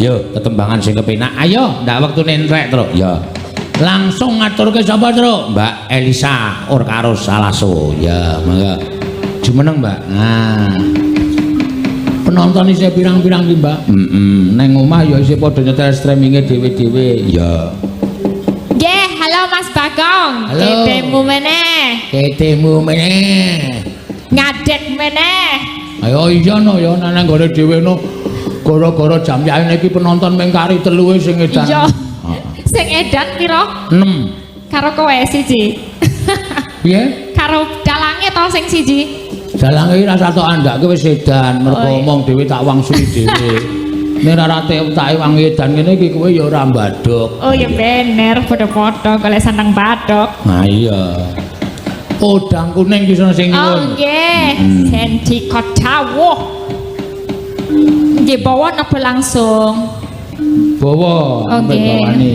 Yo, tetembangan sing kepenak. Ayo, ndak wektune entek, Truk. Ya. Langsung ngaturke sapa, Truk? Mbak Elisa Orkaros Salaso. Ya, mangga. Jumeneng, Mbak. Nah. Penonton isih pirang-pirang ki, Mbak. Heeh. Neng omah ya isih padha nyetel streaminge dhewe-dhewe. Ya. Nggih, halo Mas Bagong. Halo. Ketemu meneh. Ketemu meneh. Ngadeg meneh. Ayo iya no ya nang nggone dhewe no. Gara-gara jam yaene iki penonton mung kari telu sing edan. Iya. Sing edan piro? 6. Karo kowe siji. Piye? Karo dalange to sing siji. Dalange iki rasa tok andake wis edan, mergo Oh, iya. omong dhewe tak wangsuli dhewe. Nek ora tak wang edan ngene iki kowe ya ora mbadhok. Oh ya bener, padha-padha golek sandang badhok. Nah iya. Podang kuning ki sono sing Oh nyuwun. nggih, Sendika dawuh. Nggih bawa napa langsung? Bawa, Oh, sampe nggih. bawane.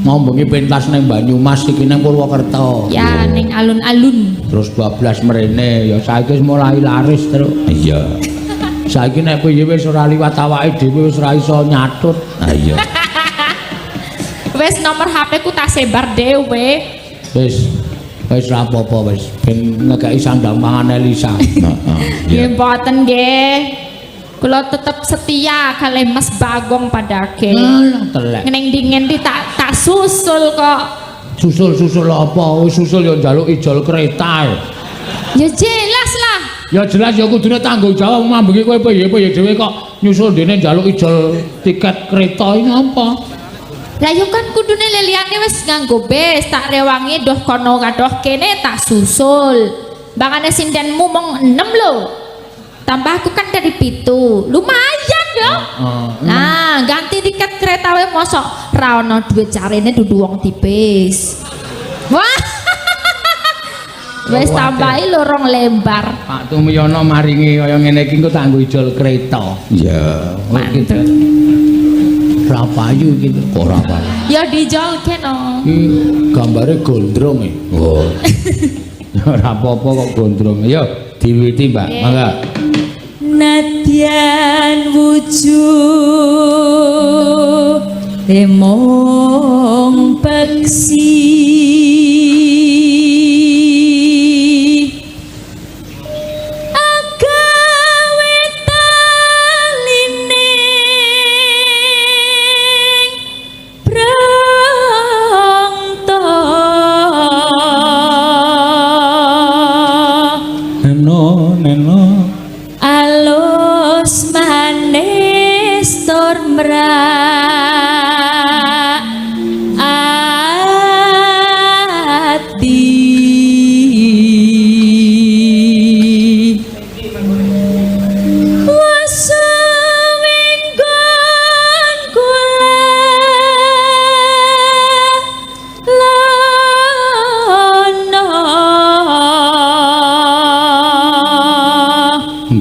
Ngombengi pentas ning Banyumas iki ning Purwokerto. Ya ning alun-alun. Terus bablas mrene ya saiki wis mulai laris terus. Iya. Saiki nek piye wis ora liwat awake dhewe wis ora iso nyatut. Ha iya. Wis nomor HP ku tak sebar dhewe. Wis wis ra apa-apa wis ben ngekeki sandang pangan Elisa. Heeh. Nggih mboten nggih. Kula tetep setia kalih Mas Bagong padake. Alah telek. Ning ndi ngendi tak tak susul kok. Susul-susul apa? Wis susul ya njaluk ijol kereta. Ya jelas lah. Ya jelas ya kudune tanggung jawab mambengi kowe piye-piye dhewe kok nyusul dene njaluk ijol tiket kereta ini apa? Lah yo kan kudune leliyane wis nganggo bis, tak rewangi doh kono kadoh kene tak susul. Bakane sindenmu mong 6 lho. Tambah aku kan dari 7. Lumayan yo. Heeh. Nah, ganti tiket kereta wae mosok ra ono duit carene dudu wong tipis. Wah. Wis tambahi lho rong lembar. Pak Tumiyono maringi kaya ngene iki engko tak nggo ijol kereta. Iya. Mantep. Ora payu iki. Ora payu. Ya dijolke no. Iki gambare gondrong e. Oh. Ya ora apa-apa kok gondrong. Yo diwiti, Mbak. Nggih. Mangga. Nadyan wujud mung peksi agawe talining prangta. Neno, neno. Alus manis tur mrak ati Wasuwinggon kula lono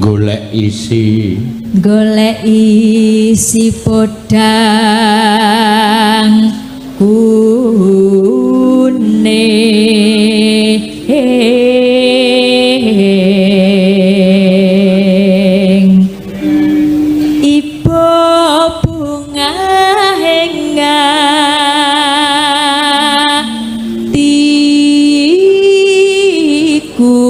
Golek isi. Golek isi podang kuning ibu bunga ing atiku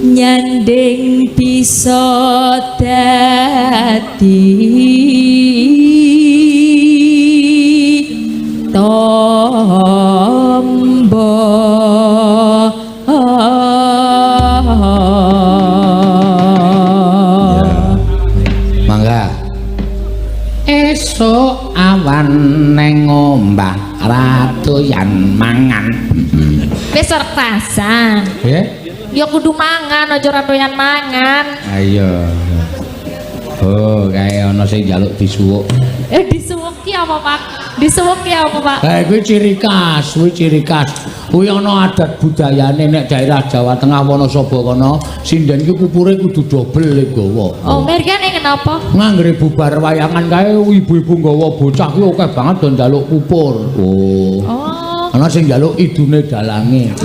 nyanding bisa dadi tombo. Mangga. Esuk awan neng ombak radoyan mangan. Wis rasan. Piye? Ya kudu mangan, aja ora doyan mangan. Ayo. Oh, kae ana sing njaluk disuwuk. Eh disuwuk ki apa, Pak? Disuwuk ki apa, Pak? Lah kuwi ciri khas, kuwi ciri khas. Kuwi ana adat budayane nek daerah Jawa Tengah Wonosobo kono, sinden ki pupure kudu dobel le gawa. Oh, mergane kenapa? Nganggere bubar wayangan kae ibu-ibu nggawa bocah kuwi akeh banget do njaluk pupur. Oh. Oh. Ana sing njaluk idune dalange.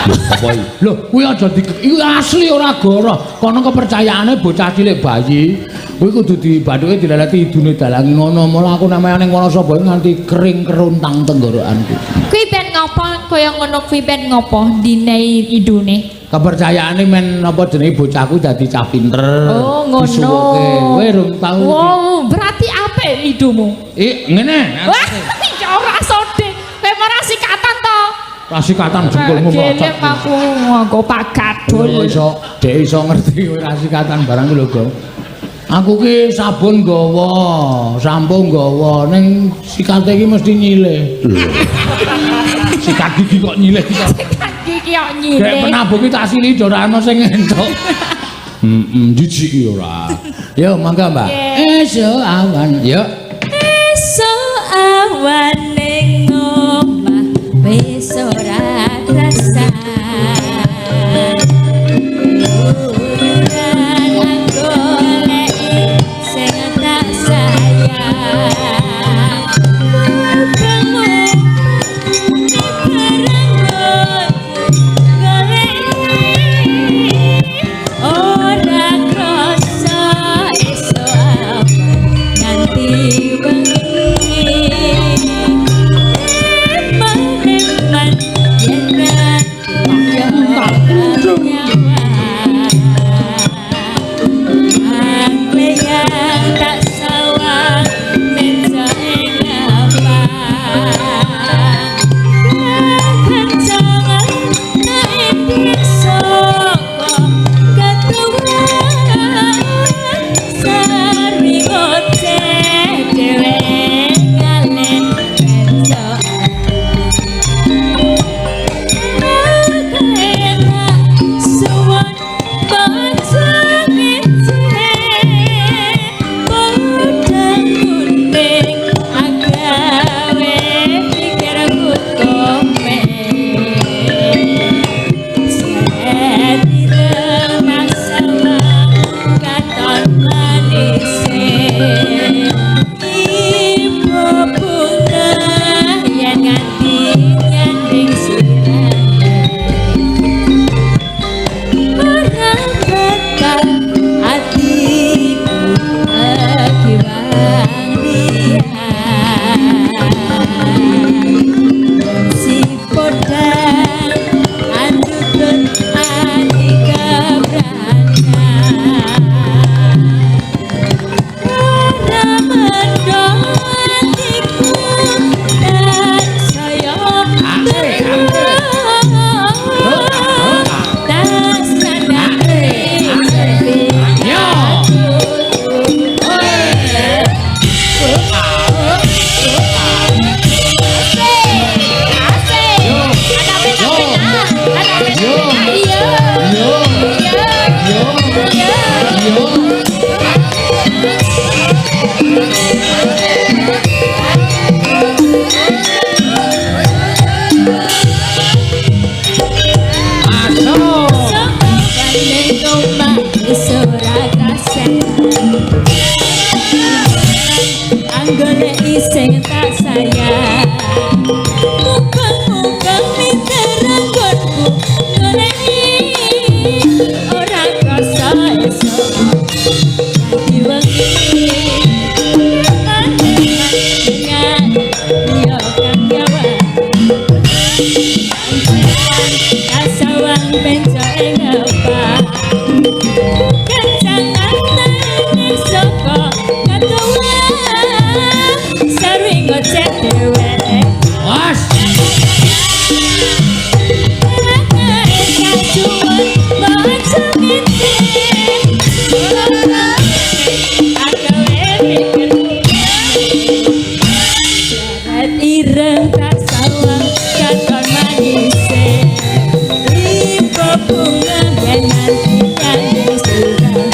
Apa iki? Lho, kuwi aja di iki asli ora goroh. Kono kepercayaane bocah cilik bayi kuwi kudu dibathuke dileleti idune dalange ngono. Mula aku namanya ning Wonosobo nganti kering keruntang tenggorokanku. Kuwi ben ngopo kaya ngono kuwi ben ngopo dinei idune? Kepercayaane men apa jenenge bocahku dadi cah pinter. Oh, ngono. Disuwuke. Kowe rung tau. Wow, berarti apik idumu. Ih, ngene. Wah, ya ora sode. Kowe ora sikatan to? Ra sikatan jengkulmu Gelem mlocot. aku nganggo Pak Gadul. Iso, dhek iso ngerti kowe ra sikatan barang ku lho, Gong. Aku ki sabun nggawa, sampo nggawa, ning sikate iki mesti nyilih. Sikat gigi kok nyilih iki. Sikat gigi kok Gek nyilih. penabuh ki tak sili ora ana sing entuk. Heeh, jijik ki ora. Yo mangga, Mbak. Esuk awan, yo. Esuk awan ning omah wis ora krasan. Keluyuran goleki sing tak sayang. Ketemu bareng goleki ora krasa esuk awan nganti wengi. Eman-eman yen ati yo nyawang. Yang tak sawang meja ing ngapang. Kekencangan naik saka ketuwan. Sari ngoceh dhewe ngalen bejo. Suwun bangsa ngece podang kuning agawe pikirku komen. Setireng sawang katon manise. Ibu bunga yen nganti nyanding sirane. Ora bakal atiku kekiwang liyan. Si podang andutut ati kebranan. Ora mendho atiku tansaya tak sandake sepi. Yo. Yo. Yo. Yo. Yo. Masuk. Anggone sing tak sayang. Muga-muga miteranggonku goleki ora krasa esuk nganti wengi. Eman-eman liya kang nyawang. Kasawang benjo ing ngepang. Kencangan tening saka katuwan. Sarwi ngoceh dhewe. Was. Ireng tak sawang katon manise. Ibu bunga yen nganti nyanding sirah.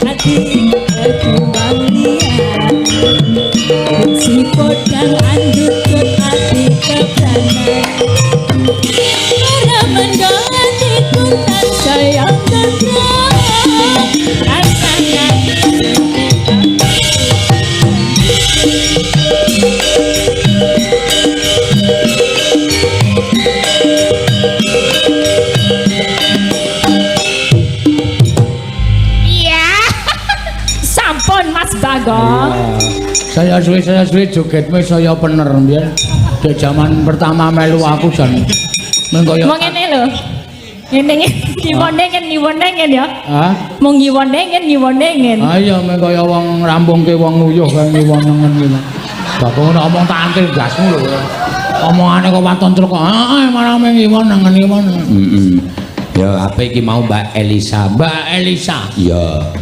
Ati kekiwang liyan. Si podang andutut ati kebranan. Ora mendho atiku tansaya tentrem. Rasane Bagong. Saya suwe jogetmu saya bener mbiyen. Dek jaman pertama melu aku jan mung kaya Mau ngene lho. Ngene ngene ngiwone ngen ngiwone ngen ya. Hah? Mau ngiwone ngen ngiwone ngen. Ah iya mung kaya wong rampungke wong nguyuh kaya ngiwonengen iki. Bagong nek omong tak antil gasmu lho. Omongane kok waton truk kok. Ah malah mung ngiwonengen ngiwonengen. Heeh. Ya apik iki mau Mbak Elisa. Mbak Elisa. Iya.